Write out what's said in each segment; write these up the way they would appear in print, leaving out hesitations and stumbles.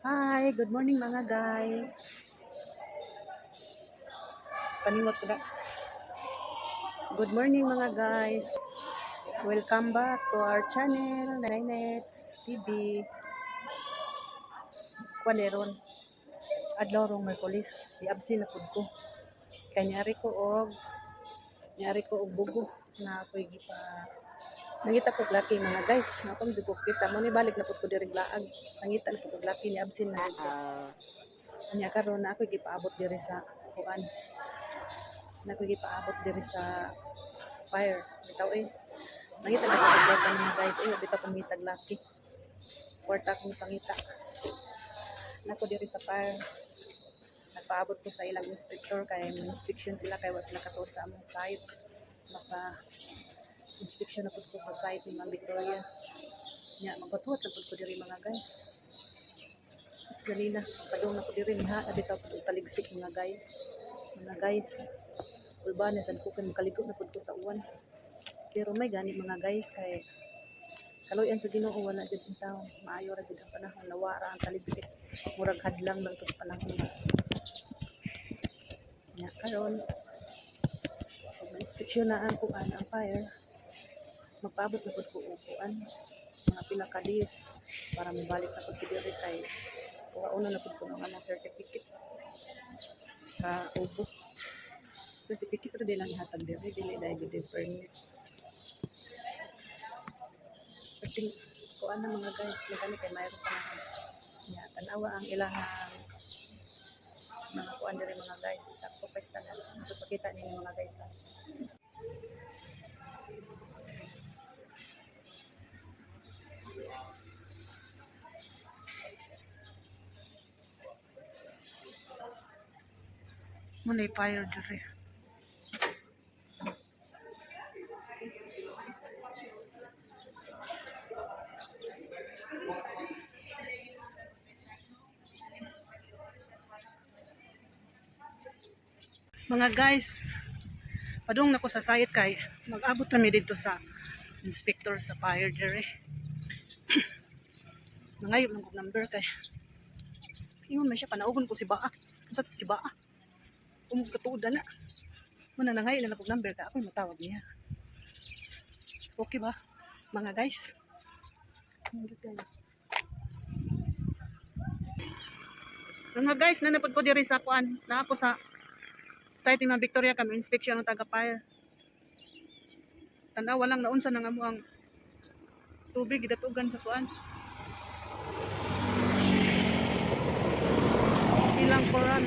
Hi, good morning, mga guys. Paniwat ko na. Good morning, mga guys. Welcome back to our channel, Nanay Nets TV. Kuan ron. Adlaw rong Merkulis. I-absent na pud ko. Kay niari ko og bugo na ako'y gipa nangita ko laki, mga guys. Nga pa ko kita mo ni balik na pud ko diri laag. Nangita na pud ko laki ni absent na pud ko. Nya karon na ako'y gipaabot diri sa kuan. Na ako'y gipaabot diri sa fire. Bitaw eh. Nangita na ko og kwarta, mga guys. Eh, bitaw ko mangitag laki. Kwarta akong pangita. Nako diri sa fire. Nagpaabot ko sa ilang inspector kay may inspection sila kay wa sila katuod sa among site. Mapa inspection na pud ko sa site ni Ma'am Victoria. Nya magpatuot na pud ko diri, mga guys. Sus ganina, padung na ko diri niha na bitaw pud og taligsik, mga guys. Mga guys, ulba na sad ko kay makaligo na pud ko sa uwan. Pero may gani, mga guys, kay kaluyan sa Ginoo wala jud ang tao. Maayo ra jud ang panahon, nawa ra ang taligsik. Murag hadlang lang to sa panahon. Nya karon pag ma-inspeksyon na ang kuan, ang fire, magpaabot na pud ko og kuan, mga pila ka days para mobalik na pud ko diri kay kuhauna na pud ko ng among certificate sa ubo. Certificate ra lang ihatag diri, dili dahil gud permit. Perting kuan na, mga guys, magani kay mayroon panahon. Nya tan-awa ang ilahang mga kuan diri, mga guys. Takpo kay tanan. Ipakita ninyo, mga guys, ha. Muna fire diri. Mga guys, padung na ko sa site kay mag-abot kami dito sa inspector sa fire diri. Nangayo lang kog number kay ingon man siya panaugon ko si Baa. Unsa to si Baa? Kung katuod na. Muna nangayo na lang kog number kay ako'y matawag niya. Okay ba, mga guys? Hindi tayo. Mga guys, nanapod ko diri sa kuan. Na ako sa site ni Ma'am Victoria kami inspection ng taga fire. Tanawa lang naunsa na nga mo ang tubig gidatugan sa kuan. Ilang koral.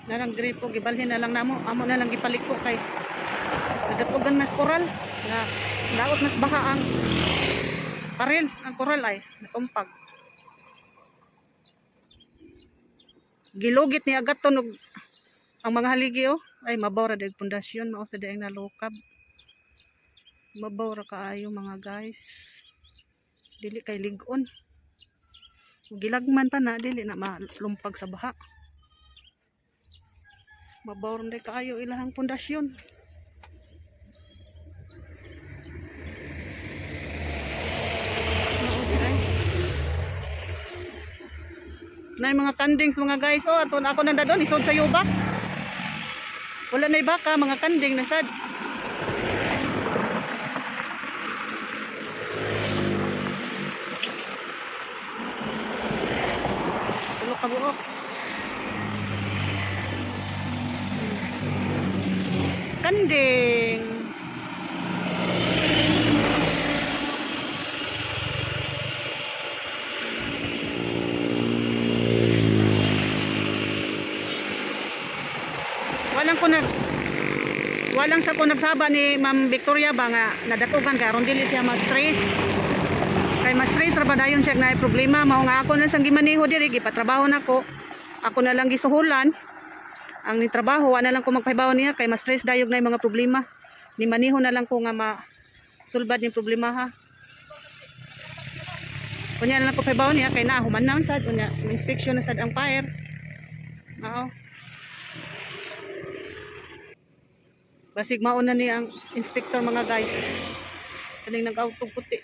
Narang gripo gibalhin na lang namo. Amo na lang gipaliko kay nadatugan mas koral na daot mas baha ang paril, ang koral ay natumpag. Gilugit ni Agaton og ang mga haligi oh. Ay, mabaw ra dag pundasyon mao sa diay nalukab. Mabaw ra kaayo, mga guys. Dili kay lig-on. Gilagman pa na dili na malumpag sa baha. Mabaw ra kaayo ilahang pundasyon. Mao di ay. Nay mga kandings, mga guys, oh, ato na ako nanda doon isod sa U-box. Wala na baka, mga kanding na sad. Tulo ka buok. Kanding. Walang ko nag walang sa ko nagsaba ni Ma'am Victoria ba nga nadatugan kay aron dili siya ma-stress. Kay ma-stress ra ba dayon siya na problema, mao nga ako na sang gimaneho diri, gipatrabaho nako. Ako na lang gisuhulan ang ni trabaho, wa na lang ko magpahibaw niya kay ma-stress dayog na yung mga problema. Ni maneho na lang ko nga ma sulbad ni problema, ha. Unya na lang ko pahibaw niya kay na human na sad, unya inspection na sad ang fire. Mao. Basig mauna ni ang inspector, mga guys. Kaning nag-auto puti.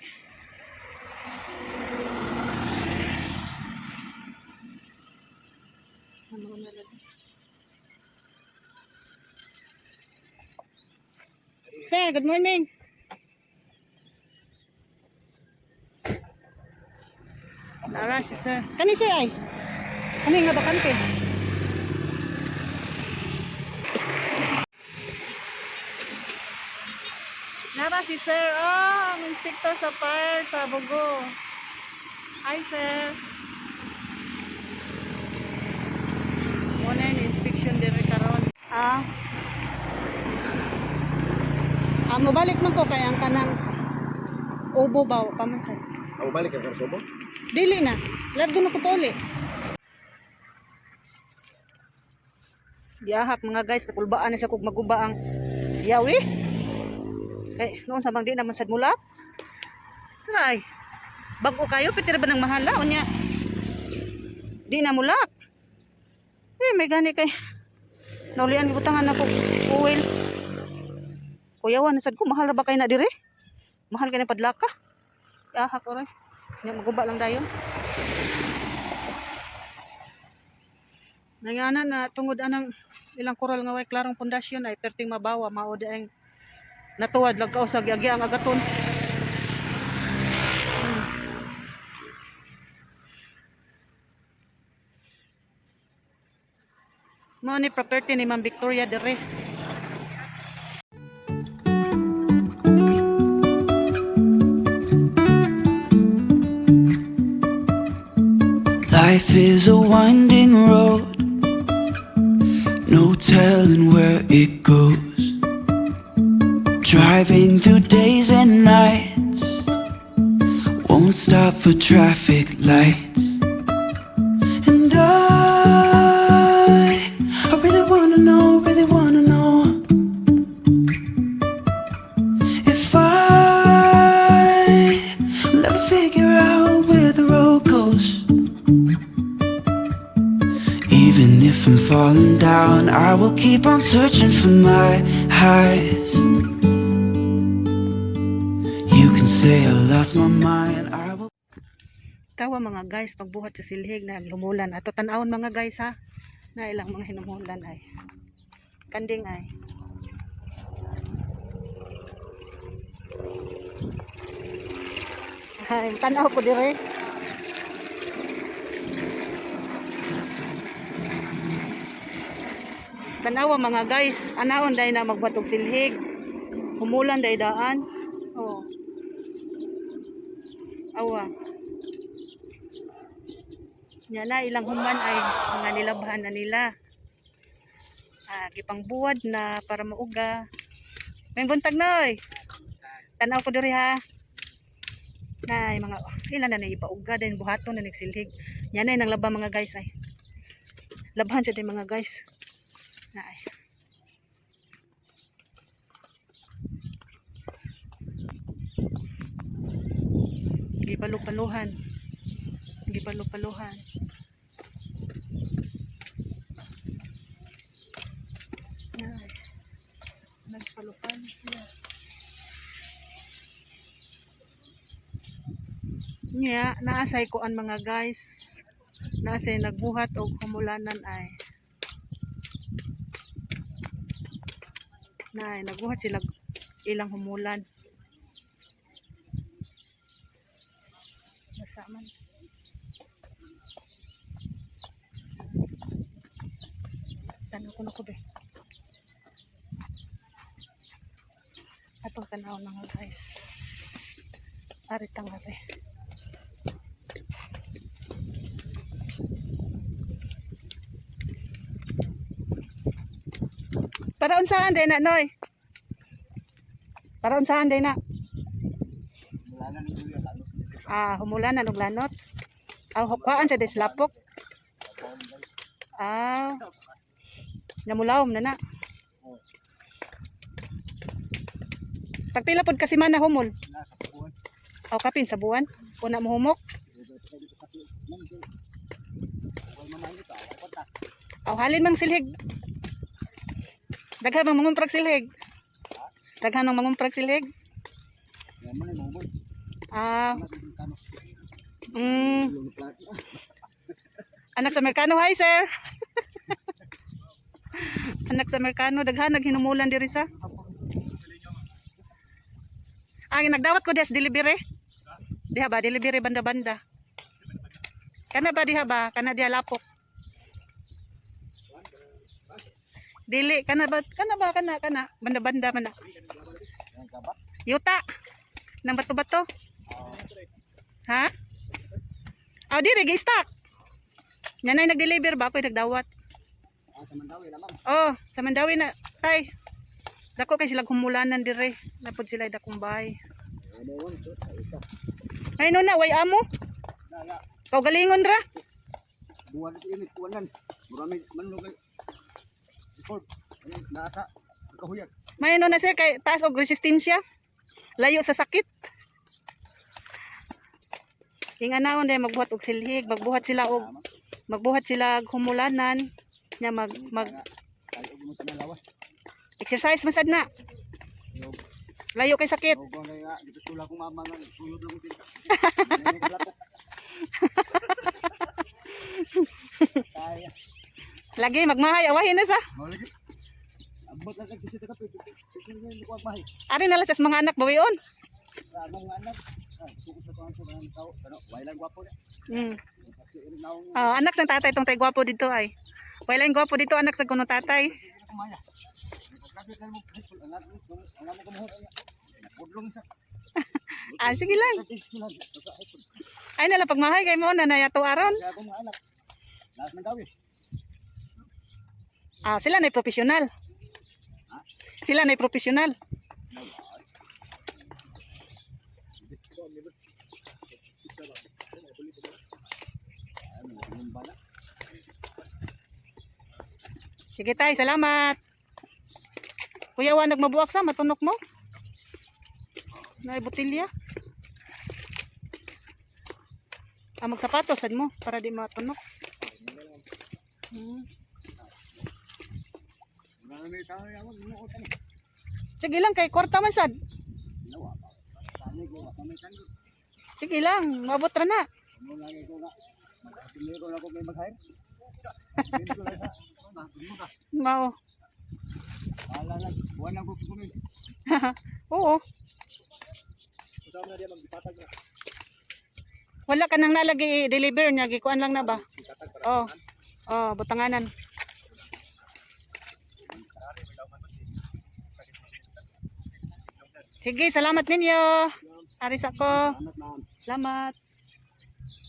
Sir, good morning. Nara si sir. Kani, sir, ay. Kani nga bakante. Nara si sir. Oh, ang inspector sa fire sa Bogo. Hi, sir. Muna yung inspection diri karon. Ah. Ah, mobalik man ko kay ang kanang ubo ba pa man sad. Ako balik ka Sobo? Dili na. Largo na ko pa uli. Giyahak, mga guys, nakulbaan na siya kog maguba ang yawi. Kay noon sa bang di naman sad mulak. Ay. Bag-o kayo pitir ba ng mahala unya? Di na mulak. Eh, may gani kay naulian gibutangan na ko oil. Kuyawan na sad ko, mahal ra ba kay na dire? Mahal kay na padlaka. Yahak oray. Nya maguba lang dayon. Nangana na tungod anang ilang koral nga way klarong pundasyon ay perting mabawa mao di ang natuwad lag kausag agi ang agaton. Mao ni property ni Ma'am Victoria dire. Life is a winding road, no telling where it goes. Driving through days and nights, won't stop for traffic lights. And I really wanna know if I will ever figure out where the road goes. Even if I'm falling down, I will keep on searching for my highs. You can say I lost my mind. I will. Tawa, mga guys, pagbuhat sa silhig na humulan. Ato tan-awon, mga guys, ha. Na ilang mga hinumulan ay. Kanding ay. Ay, tanaw ko dire. Tanawa, mga guys, anaon dahil na magbuhat og silhig. Humulan dahil daan. Oh. Awa. Nya na ilang human ay mga nilabhan na nila. Ah, gipangbuwad na para mauga. May buntag noy. Tanaw ko diri ha. Nay mga ilan na naipauga din buhaton na nagsilhig. Nya na nang laba, mga guys, ay. Labhan sa din, mga guys. Nay. Gipalupaluhan. Gipalupaluhan. Ay, nagpalupan siya. Nya, naasay ko ang mga guys. Naasay nagbuhat og humulanan ay. Nay, nagbuhat sila ilang humulan. Basa man. Tanaw ko na ko be. Atong tanaw, mga guys. Ari tangare. Para unsaan day na, Noy? Para unsaan day na? Ah, humulan na og lanot. Aw, hukwaan sa deslapok. Ah. Namulawom na na. Tagpila pod kasi man na humol? Aw, kapin sa buwan. Una mo humok. Aw, halin mang silhig. Daghan mang mangumprag silhig. Daghan mang mangumprag silhig. Ah. Anak sa Amerikano, hi, sir. Anak sa Amerikano, daghan naghinumulan diri sa. Ang nagdawat ko des delivery. Diha ba delivery banda-banda. Kana ba diha ba? Kana diha lapok. Dili kana ba, kana ba, kana kana banda-banda man na. Yuta. Nang bato-bato. Ha? Ah, diri gi-stock. Nya nay nag-deliver ba, ako'y nagdawat. Ah, sa Mandawi lamang. Oh, sa Mandawi na tay. Dako kay sila humulanan dire. Napod sila dakong bahay. Ano man to? Isa. Ay no na way amo. Na na. Kaugalingon ra. Buwan sa init kuwanan. Murami man no kay. Record. Ano nasa kahuyat. May no na sir kay taas og resistensya. Layo sa sakit. King anaon day magbuhat og silhig, magbuhat sila og humulanan nya mag mag Ay og mo tanan lawas. exercise masad na. Layo kay sakit. Og kay nga dito sula kong mama nga sulod lang ko dito. Kaya. Lagi magmahay awahin na sa. Mao lagi. Abot lang kag sisita ka pwede. Pwede ko mahay. Ari na lang sa mga anak bawion. Sa among mga anak. Ah, suko sa tuang sa tao. Pero way lang gwapo na. Kasi rin naong Oh, anak sang tatay tong tay gwapo dito ay. Wala yung gwapo dito anak sa kuno tatay. kumaya. Pagkabit na mo high school ang ang amo kumuhot ang budlong sa. Ah, sige lang. Sila sa high school. Ay nala pagmahay kay mo na nayato aron. Kaya akong mga anak. Lahat ng gawi. Ah, sila na professional. Sila na professional. Ay, mga lumba na. Sige tay, salamat. Kuya wa nagmabuak sa matunok mo. Nay botilya. Ah, magsapatos sad mo para di matunok. Wala na may tao yaman, minuot ani. Sige lang kay kwarta man sad. Nawa pa. Tani ko wa may tani. Sige lang, maabot ra na. Mo lagi ko nga. Magpiniro na ko may mag-hire. Dito lang sa. Mo ka. Mao. Wala na. Buwan lang ko kumin. Oo. Kasama na diya magpatag na. Wala ka nang nalagi i-deliver niya, gikuan lang na ba? Oh. Oh, butanganan. Sige, salamat ninyo. Aris ako. Salamat, ma'am. Salamat.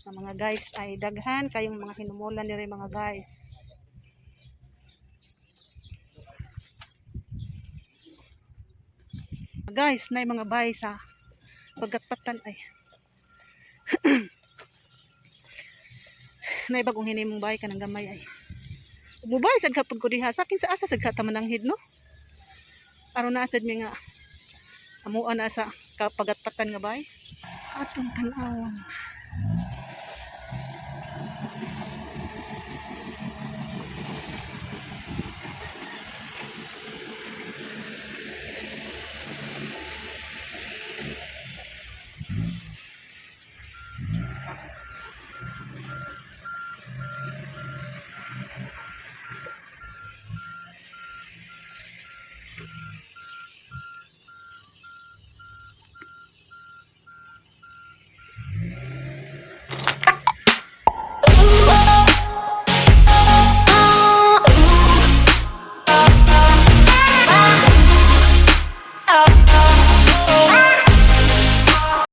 Sa mga guys ay daghan kayong mga hinumulan nire, mga guys. Guys, na mga bahay sa pagkatpatan ay. Nay bagong hinimong bahay ka ng gamay ay. Mubay sad ka pag ko diha sa akin sa asa sad ka tamananghid, no. Aron na sad mi nga amuan na sa kapagatpatan nga bahay. Atong tan-awon.